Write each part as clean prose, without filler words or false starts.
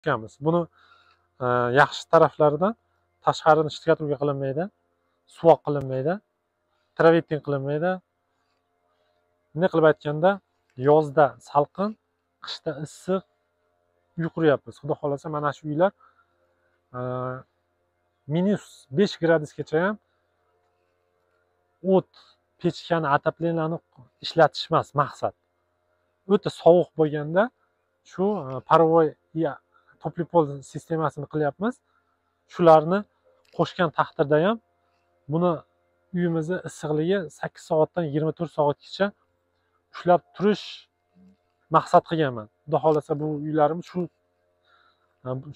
Tushganmiz. Buni yaxshi taraflaridan tashqarini штукатурка qilinmaydi, suvoq qilinmaydi, travertin qilinmaydi. Bunday qilib aytganda, yozda salqin, qishda issiq uy quryapmiz. Xudo xohlasa mana shu uylar -5 gradusgacha ham o't, pechkani, отопление ni ishlatish emas maqsad. O'ta sovuq bo'lganda shu паровой тёплый пол sistemasini qilyapmiz. Shularni qo'shgan taqdirda ham buni uyimizni issiqligi 8 soatdan 24 soatgacha ushlab turish maqsad qilganman. Xudo xohlasa bu uylarimiz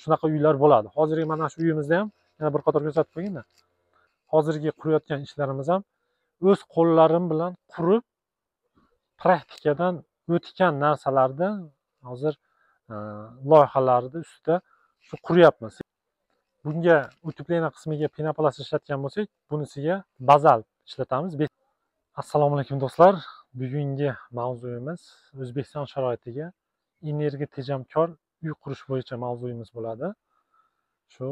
shunaqa uylar bo'ladi. Hozirgi mana shu uyimizda ham yana bir qator ko'rsatib qo'yingda. Hozirgi qurayotgan ishlarimiz ham o'z qo'llarim bilan qurib praktikadan o'tgan narsalarni hozir loyihalarni ustida shu quryapmiz. Bunga утепление qismiga penoplast ishlatgan bo'lsak, bunisiga bazalt ishlatamiz. Assalomu alaykum do'stlar. Bugungi mavzuyimiz O'zbekiston sharoitiga energiya tejamkor uy qurish bo'yicha mavzuyimiz bo'ladi. Shu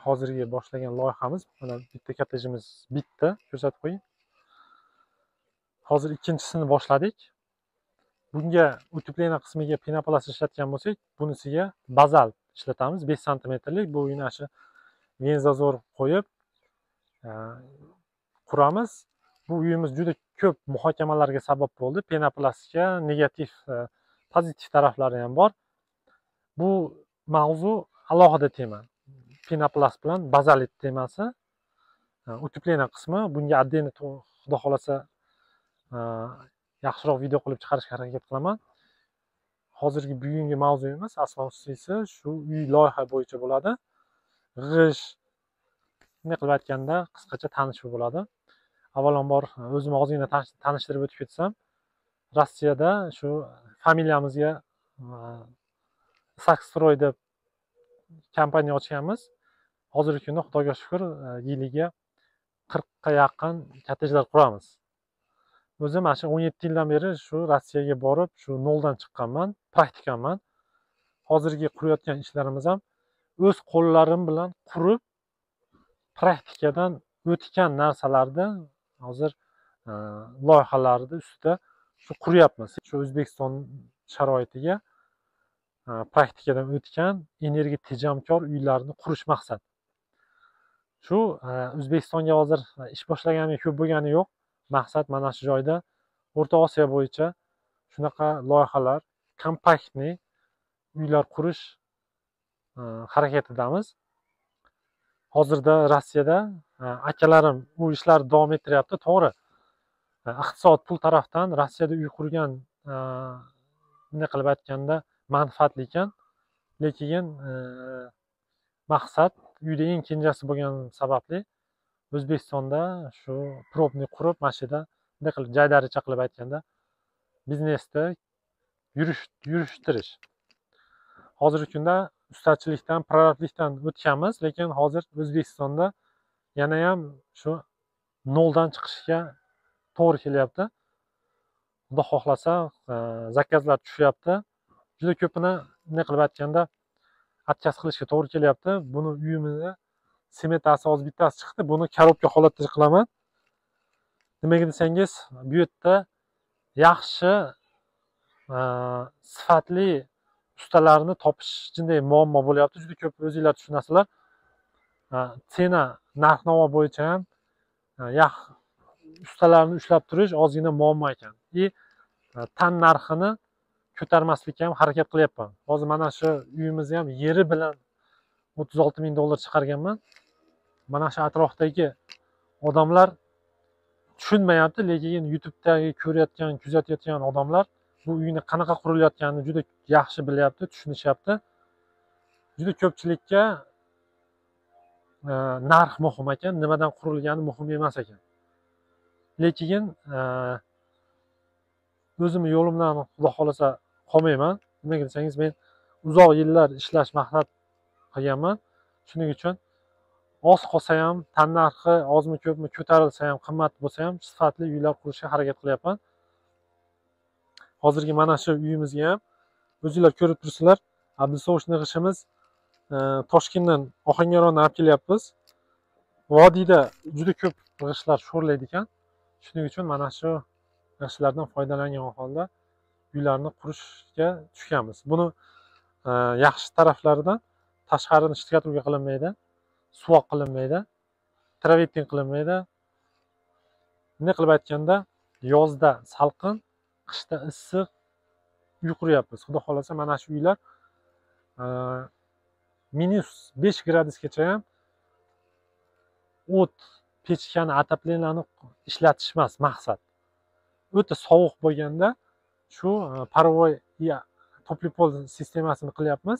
hozirgi boshlagan loyihamiz, mana bitta kottejimiz bitta, ko'rsatib qo'ying. Hozir ikkinchisini boshladik. Bunga утепление qismiga penoplast ishlatgan bo'lsak, bunisiga bazalt ishlatamiz, 5 santimetrlik. Bu uyni shu venzazor qo'yib quramiz. Bu uyimiz juda ko'p muhokamalarga sabab bo'ldi. Penoplastga negativ, pozitiv taraflari ham bor. Bu mavzu alohida tema. Penoplast bilan bazalit temasi. Утепление qismi, bunga отдельно xudo xohlasa yaxshiroq video qilib chiqarishga harakat qilaman. Hozirgi bugungi mavzuyimiz asosiysi shu uy loyiha bo'yicha bo'ladi. G'ish, bunday qilib aytganda qisqacha tanishuv bo'ladi. Avvalambor o'zimni ozgina tanishtirib o'tib ketsam, Rossiyada shu familiyamizga Sakstroy deb kompaniya ochganmiz. Hozirgi kunda Xudoga shukr yiliga 40 ga yaqin kottejlar quramiz. O'zim mana shu 17 yildan beri shu Rossiyaga borib, shu noldan chiqqanman, praktikanman. Hozirgi qurayotgan ishlarimiz ham o'z qo'llarim bilan qurib praktikadan o'tgan narsalarni hozir loyihalarni ustida shu quryapmiz. Shu O'zbekiston sharoitiga praktikadan o'tgan energiya tejamkor uylarni qurish maqsad. Shu O'zbekistonga hozir ish boshlaganimga ko'p bo'lgani yo'q. Maqsad mana shu joyda O'rta Osiyo bo'yicha shunaqa loyihalar, kompaktniy uylar qurish harakatidamiz. Hozirda Rossiyada akalarim u ishlar davom ettiryapti. To'g'ri, iqtisod pul tarafdan Rossiyada uy qurgan bunday qilib aytganda manfaatli ekan, lekin maqsad uyda eng kenjasi bo'lgan sababli O'zbekistonda shu probni qurib, mana shu yerda bunday qilib jaydaricha qilib aytganda biznesni yurishtirish. Hozirgi kunda ustachilikdan, prorablikdan o'tganmiz, lekin hozir O'zbekistonda yana ham shu noldan chiqishga to'g'ri kelyapti. Xudo xohlasa zakazlar tushyapti. Juda ko'pini bunday qilib aytganda отказ qilishga to'g'ri kelyapti. Buni uyimizni smetasi hozir bittasi chiqdi. Buni korobka holatda qilaman. Nimaga desangiz, bu yerda yaxshi sifatli ustalarni topish jinday muammo bo'lyapti. Juda ko'p o'zinglar tushunasizlar. Sena narx-navo bo'yicha ham ustalarni ushlab turish ozgina muammo ekan. Tan narxini ko'tarmaslikka ham harakat qilyapman. Hozir mana shu uyimizni ham yeri bilan 36 ming dollar chiqarganman. Mana shu atrofdagi odamlar tushunmayapti, lekin YouTube'dagi ko'rayotgan, kuzatayotgan odamlar bu uyni qanaqa qurilayotganini juda yaxshi bilyapti, tushunishyapti. Juda ko'pchilikka narx muhim ekan, nimadan qurilgani muhim emas ekan. Lekin o'zimni yo'limdan Xudo xohlasa qolmayman. Nimaga desangiz, men uzoq yillar ishlash maqsad qilganman. Shuning uchun oz qolsa ham, tan narxi ozmi ko'pmi ko'tarilsa ham, qimmat bo'lsa ham sifatli uylar qurishga harakat qilyapman. Hozirgi mana shu uyimizga ham o'zinglar ko'rib turibsizlar, облицовочный g'ishimiz Toshkentdan Ohangarondan olib kelyapmiz. Vodiyda juda ko'p g'ishtlar sho'rlaydi ekan. Shuning uchun mana shu g'ishtlardan foydalangan holda uylarni qurishga tushganmiz. Buni yaxshi taraflaridan tashqarini shtukaturka qilinmaydi, suvoq qilinmaydi, travetin qilinmaydi. Bunday qilib aytganda, yozda salqin, qishda issiq uy quryapmiz. Xudo xolasa mana shu uylar -5 gradusgacha ham o't, pechkani, отоплениeni ishlatish emas maqsad. O'ta sovuq bo'lganda shu parovoy topli pol sistemasini qilyapmiz.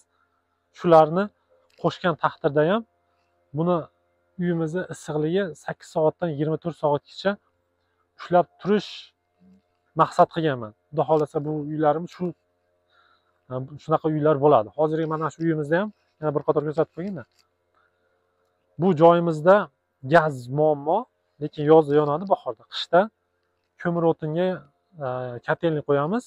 Shularni qo'shgan taqdirda ham buni uyimizni issiqligi 8 soatdan 24 soatgacha ushlab turish maqsad qilganman. Xudo xolasa bu uylarimiz shunaqa uylar bo'ladi. Hozirgi mana shu uyimizda ham yana bir qator ko'rsatib qo'yingda. Bu joyimizda gaz muammo, lekin yozda yonadi, bahorda, qishda ko'mir o'tinga kotelni qo'yamiz.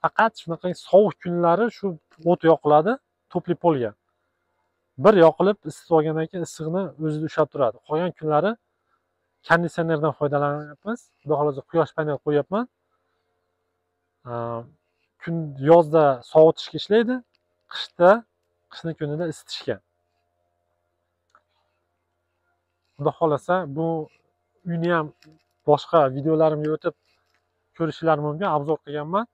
Faqat shunaqa sovuq kunlari shu o't yoqiladi topli polga. Bir yoqilib isitib olgandan keyin issiqni o'zida ushlab turadi. Qolgan kunlari konditsionerdan foydalanyapmiz. Xudo xolasa quyosh panel qo'yapman. Kun yozda sovutishga ishlaydi, qishda, qishning kunida isitishga. Xudo xolasa bu uyni ham boshqa videolarimga o'tib ko'rishingiz mumkin, obzor qilganman.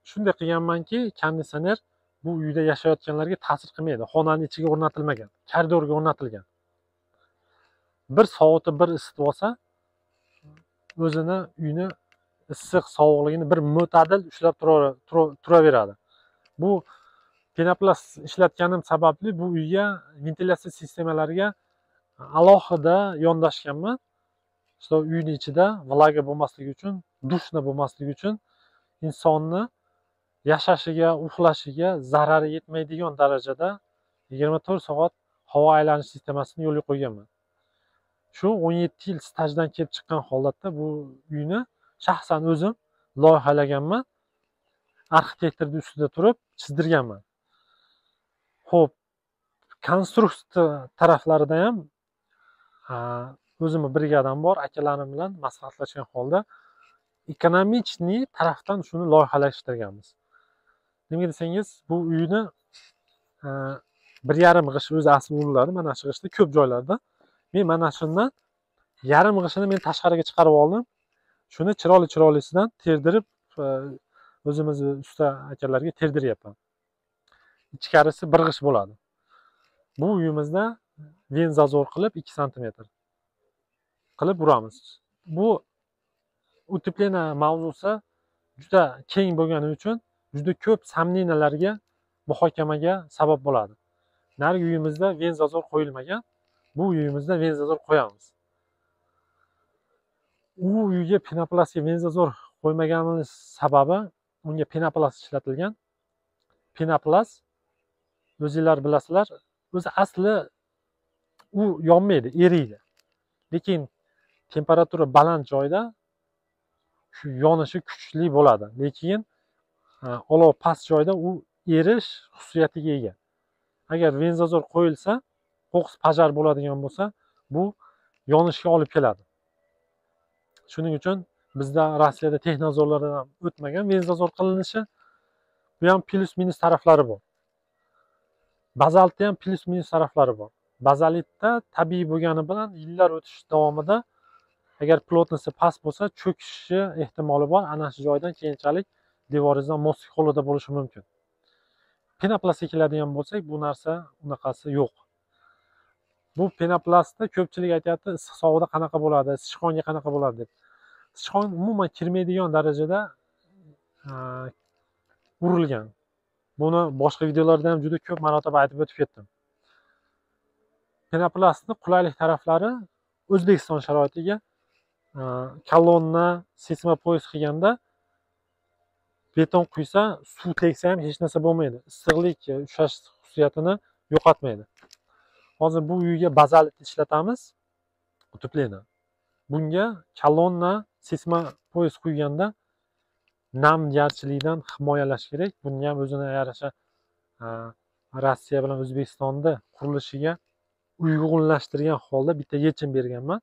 Shunday qilganmanki, konditsioner bu uyda yashayotganlarga ta'sir qilmaydi. Xonaning ichiga o'rnatilmagan, koridorga o'rnatilgan. Bir soati bir isitib olsa, o'zini uyni issiq sovuqligini bir mo'tadil ushlab turaveradi. Bu penoplast ishlatganim sababli bu uyga ventilyatsiya sistemalariga alohida yondashganman. Shu uyning ichida vlaga bo'lmasligi uchun, dushna bo'lmasligi uchun insonni yashashiga, uxlashiga zarari yetmaydigan darajada 24 soat havo aylanish sistemasini yo'lga qo'yganman. Shu 17 yil stajdan kelib chiqqan holatda bu uyni shaxsan o'zim loyihalaganman. Arxitektorning ustida turib chizdirganman. Xo'p, konstruksiya taraflarida ham o'zimni brigadam bor, akalarim bilan maslahatlashgan holda ekonomichniy tarafdan shuni loyihalashtirganmiz. Nimaga desangiz, bu uyni 1,5 g'isht o'zi asli uriladi, mana shu g'ishtda ko'p joylarda. Men mana shundan yarim g'ishtini men tashqariga chiqarib oldim. Shuni chiroyli chiroylisidan terdirib o'zimizni usta akalarga terdiryapman. Ichkarisi bir g'isht bo'ladi. Bu uyimizda venzazor qilib 2 santimetr qilib uramiz. Bu utepleniya mavzusi juda keng bo'lgani uchun juda ko'p samninalarga, muhokamaga sabab bo'ladi. Narigi uyimizda venzazor qo'yilmagan, bu uyimizda venzazor qo'yamiz. U uyga penoplastga venzazor qo'ymaganimiz sababi unga penoplast ishlatilgan. Penoplast o'zingizlar bilasizlar, o'zi asli u yonmaydi, eriydi. Lekin temperatura baland joyda shu yonishi kuchli bo'ladi. Lekin olov past joyda u erish xususiyatiga ega. Agar venzazor qo'yilsa, qo'qis pajar bo'ladigan bo'lsa, bu yonishga olib keladi. Shuning uchun bizda Rossiyada texnozorlardan ham o'tmagan venzazor qilinishi. Bu ham plyus minus taraflari bor. Bazaltda ham plyus minus taraflari bor. Bazalitda tabiiy bo'lgani bilan yillar o'tish davomida agar plotnisi past bo'lsa, cho'kishi ehtimoli bor. Ana shu joydan keyinchalik devoringizdan moslik qo'lida bo'lishi mumkin. Penoplastga keladigan bo'lsak, bu narsa unaqasi yo'q. Bu penoplastda ko'pchilik aytyapti, issiq sovuqda qanaqa bo'ladi, sichqonga qanaqa bo'ladi deb. Sichqon umuman kirmaydigan darajada urilgan. Buni boshqa videolarda ham juda ko'p marotaba aytib o'tib ketdim. Penoplastning qulaylik taraflari O'zbekiston sharoitiga kolonna, sesma poyez qilganda beton quysa, suv tegsa ham hech narsa bo'lmaydi. Issiqlik ushlash xususiyatini yo'qotmaydi. Hozir bu uyga bazalit ishlatamiz, utepleniya. Bunga kolonna, sesma poyez quyganda namgarchilikdan himoyalash kerak. Bunga ham o'zini yarasha Rossiya bilan O'zbekistonda qurilishiga uyg'unlashtirgan holda bitta yechim berganman.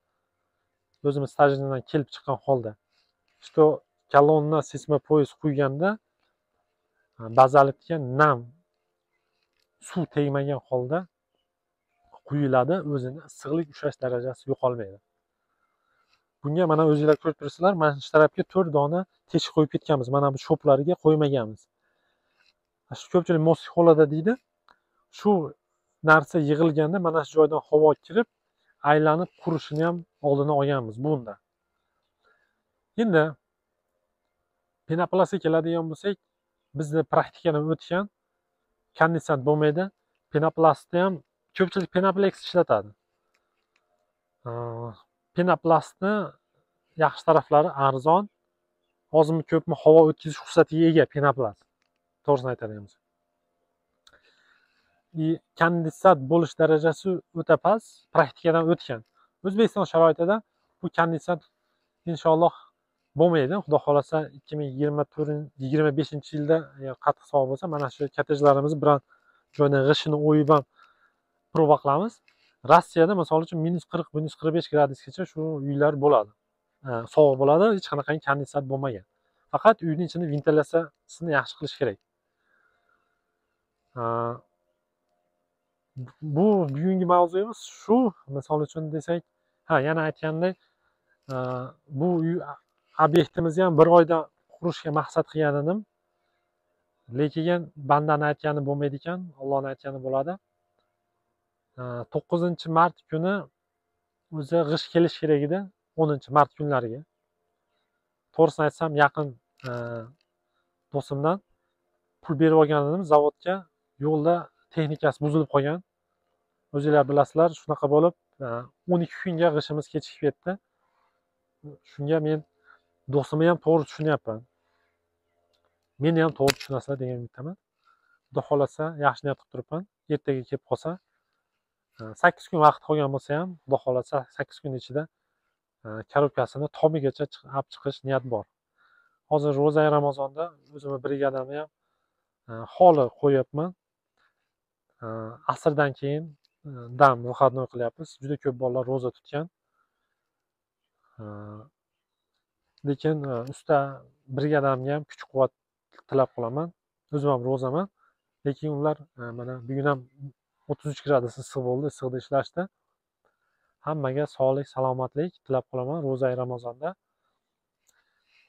O'zimiz stajdan kelib chiqqan holda. Что kolonna seismopoyez qo'yganda bazaltga nam suv tegmagan holda quyiladi, o'zini issiqlik ushlash darajasi yo'qolmaydi. Bunga mana o'zinglar ko'rib turibsizlar, mana shu tarafga 4 dona teshik qo'yib ketganmiz. Mana bu shoplarga qo'ymaganmiz. Shu ko'pchilik mosik holada deydi. Shu narsa yig'ilganda mana shu joydan havo kirib, aylanib qurishini ham oldini olganmiz bunda. Endi penoplastga keladigan bo'lsak, bizni praktikadan o'tgan kondensat bo'lmaydi. Penoplastni ham ko'pchilik penoplex ishlatadi. Penoplastni yaxshi taraflari arzon, ozmi ko'pmi havo o'tkazish xususiyatiga ega penoplast. To'g'risini aytadigan bo'lsak. Kondensat bo'lish darajasi o'ta past, praktikadan o'tgan. O'zbekiston sharoitida bu kondensat inshaalloh bo'lmaydi. Xudo xolasa 2024-25-yilda qattiq sovuq bo'lsa, mana shu kottejlarimizni biron joydan g'ishini o'yib ham proba qilamiz. Rossiyada misol uchun -40, -45 gradusgacha shu uylar bo'ladi. Sovuq bo'ladi, hech qanaqangi kondensat bo'lmagan. Faqat uyning ichini ventilyatsiyasini yaxshi qilish kerak. Bu bugungi mavzuyimiz shu. Misol uchun desak, ha, yana aytgandek, bu uy obyektimizni ham bir oyda qurishga maqsad qilgan edim. Lekin bandani aytgani bo'lmaydi ekan, Allohning aytgani bo'ladi. 9-mart kuni o'zi g'isht kelish kerak edi, 10-mart kunlariga. To'g'risini aytsam, yaqin do'stimdan pul berib olgan edim zavodga. Yo'lda texnikasi buzilib qolgan. O'zinglar bilasizlar, shunaqa bo'lib 12 kunga g'ishimiz kechikib ketdi. Shunga men do'stimni ham to'g'ri tushunyapman. Meni ham to'g'ri tushunasizlar degan umiddaman. Xudo xolasa yaxshi niyat qilib turibman. Ertaga kelib qolsa, 8 kun vaqt qolgan bo'lsa ham, Xudo xolasa 8 kun ichida korobkasini tomigacha olib chiqish niyat bor. Hozir ro'za Ramazonda o'zimni brigadamni ham xoli qo'yapman. Asrdan keyin dam выходной qilyapmiz. Juda ko'p bolalar ro'za tutgan. Lekin usta brigadamga ham kuch-quvvat tilab qolaman. O'zim ham ro'zaman. Lekin ular mana bugun ham 33 gradus issiq bo'ldi, issiqda ishlashdi. Hammaga sog'lik, salomatlik tilab qolaman ro'za Ramazonda.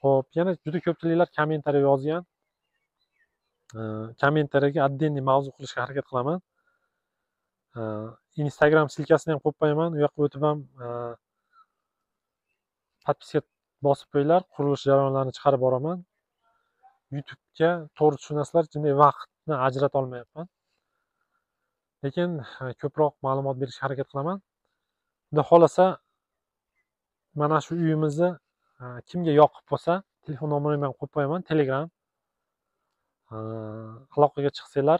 Xo'p, yana juda ko'pchiliklar kommentariy yozgan. Kommentariyaga отдельный mavzu qilishga harakat qilaman. Instagram silkasini ham qo'yib qo'yaman. U yoqqa o'tib ham podpiska bosib qo'yinglar, qurilish jarayonlarini chiqarib boraman. YouTube'ga to'g'ri tushunasizlar, shunday vaqtni ajrata olmayapman. Lekin ko'proq ma'lumot berishga harakat qilaman. Xudo xolasa mana shu uyimizni kimga yoqib bo'lsa, telefon nomerimni ham qo'yib qo'yaman, Telegram. Aloqaga chiqsanglar,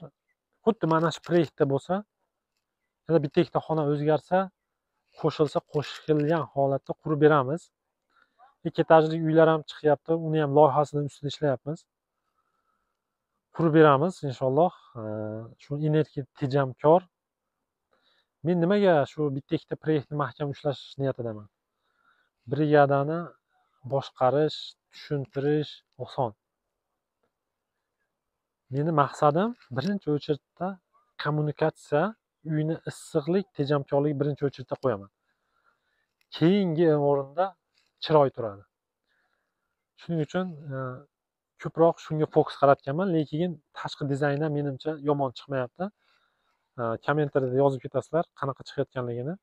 xuddi mana shu proyektda bo'lsa, yana bitta ikkita xona o'zgarsa, qo'shilsa, qo'shilgan holatda qurib beramiz. 2 etajli uylar ham chiqyapti, uni ham loyihasini ustida ishlayapmiz. Qurib beramiz inshaalloh. Shu energiya tejamkor. Men nimaga shu bitta ikkita proyektni mahkam ushlash niyatidaman? Brigadani boshqarish, tushuntirish oson. Meni maqsadim birinchi o'chirtda kommunikatsiya, uyni issiqlik, tejamkorligi birinchi o'chirtda qo'yaman. Keyingi o'rinda chiroy turadi. Shuning uchun ko'proq shunga fokus qaratganman, lekin tashqi dizayn ham menimcha yomon chiqmayapti. Kommentariyada yozib ketasizlar qanaqa chiqayotganligini.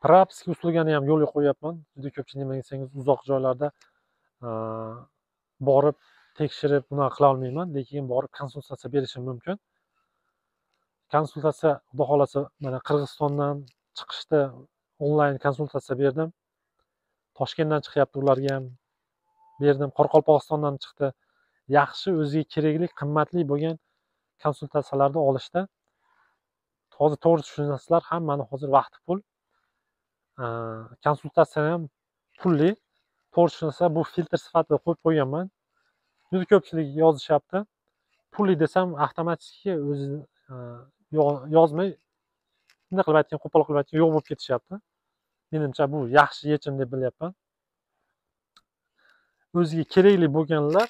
Prapskiy uslugani ham yo'lga qo'yapman. Juda ko'pchilik nima desangiz uzoq joylarda borib tekshirib bunaqa qila olmayman, lekin borib konsultatsiya berishim mumkin. Konsultatsiya Xudo xolasa mana Qirg'izistondan chiqishda onlayn konsultatsiya berdim. Toshkentdan chiqyapti, ularga ham berdim. Qoraqalpog'istondan chiqdi. Yaxshi, o'ziga kerakli, qimmatli bo'lgan konsultatsiyalarni olishda. Hozir to'g'ri tushunasizlar, hammani hozir vaqti pul. Konsultatsiya ham pulli. To'g'ri tushunasizlar, bu filtr sifatida qo'yib qo'yganman. Juda ko'pchilik yozishyapti. Pulli desam avtomatik o'zi yozmay bunday qilib aytgan, qo'pol qilib aytgan yo'q bo'lib ketishyapti. Menimcha bu yaxshi yechim deb bilyapman. O'ziga kerakli bo'lganlar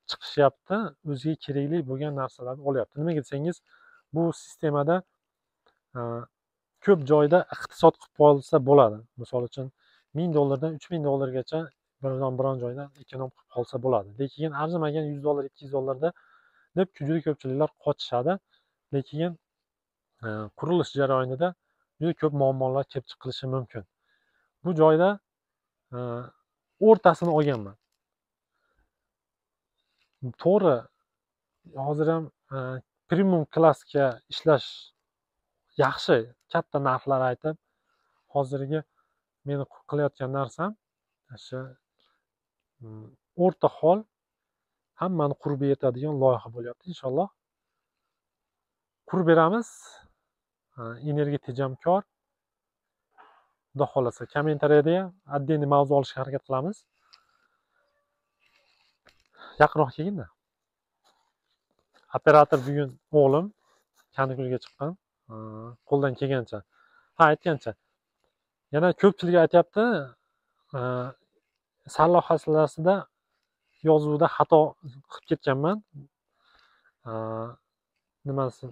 chiqishyapti, o'ziga kerakli bo'lgan narsalarni olyapti. Nimaga desangiz, bu sistemada ko'p joyda iqtisod qilib qolsa bo'ladi. Misol uchun 1000 dollardan 3000 dollargacha biron joydan ekonom qilib qolsa bo'ladi. Lekin arzimagan 100 dollar, 200 dollarda deb juda ko'pchiliklar qochishadi. Lekin qurilish jarayonida juda ko'p muammolar kelib chiqishi mumkin. Bu joyda o'rtasini olganman. To'g'ri, hozir ham premium klassga ishlash yaxshi, katta narxlar aytib, hozirgi meni qilayotgan narsam o'sha o'rta hol, hammani qurbi yetadigan loyiha bo'lyapti. Inshaalloh qurib beramiz. Energiya tejamkor. Xudo xolasa kommentariyada ham отдельный mavzu olishga harakat qilamiz. Yaqinroq kelginda. Operator bugun o'g'lim kanikulga chiqqan. Qo'ldan kelgancha. Ha, aytgancha. Yana ko'pchilik aytyapti, sarlavhasida yozuvda xato qilib ketganman. Nimasi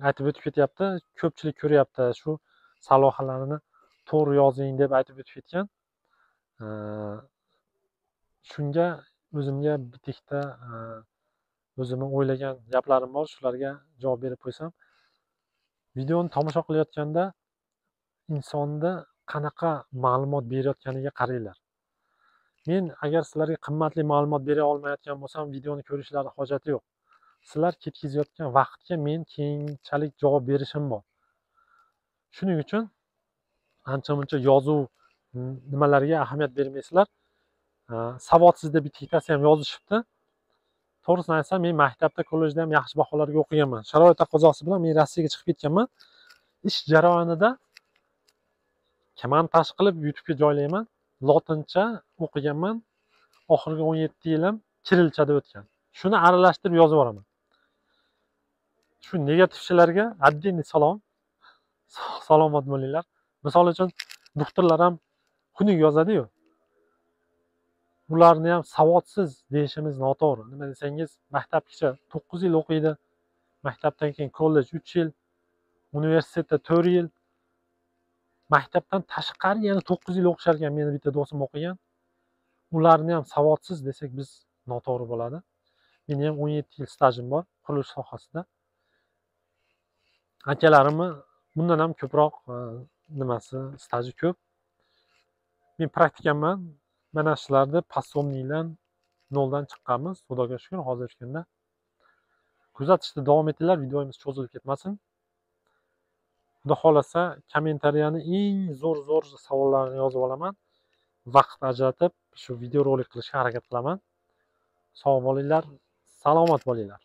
aytib o'tib ketyapti, ko'pchilik ko'ryapti, shu sarlavhalarni to'g'ri yozing deb aytib o'tib ketgan. Shunga o'zimga bitta o'zimni o'ylagan gaplarim bor, shularga javob berib qo'ysam. Videoni tomosha qilayotganda insonda qanaqa ma'lumot berayotganiga qaranglar. Men agar sizlarga qimmatli ma'lumot bera olmayotgan bo'lsam, videoni ko'rishlari hojati yo'q. Sizlar ketkazayotgan vaqtga men keyinchalik javob berishim bor. Shuning uchun ancha-muncha yozuv nimalarga ahamiyat bermaysizlar. Savodsiz deb bittasi ham yozishibdi. To'g'risini aytsam, men maktabda, kollejda ham yaxshi baholarga o'qiganman. Sharoit taqozosi bilan men Rossiyaga chiqib ketganman. Ish jarayonida montaj qilib YouTube'ga joylayman. Lotincha o'qiganman. Oxirgi 17 yilim kirilchada o'tgan. Shuni aralashtirib yozib boraman. Shu negativchilarga отдельный salom. Salomat bo'linglar. Misol uchun doktorlar ham xunuk yozadi-yu. Ularni ham savodsiz deyishimiz noto'g'ri. Nima desangiz, maktabgacha 9 yil o'qiydi, maktabdan keyin kollej 3 yil, universitetda 4 yil, maktabdan tashqari yana 9 yil o'qishar ekan. Meni bitta do'stim o'qigan. Ularni ham savodsiz desak biz noto'g'ri bo'ladi. Meni ham 17 yil stajim bor qurilish sohasida. Akalarimni bundan ham ko'proq nimasi staji ko'p. Men praktikamman. Mana shularni pasomniydan noldan chiqqanmiz. Xudoga shukr, hozirgi kunda. Kuzatishda davom etinglar, videomiz cho'zilib ketmasin. Xudo xolasa kommentariyani eng zo'r savollarni yozib olaman. Vaqt ajratib shu videorolik qilishga harakat qilaman. Sog' bo'linglar, salomat bo'linglar.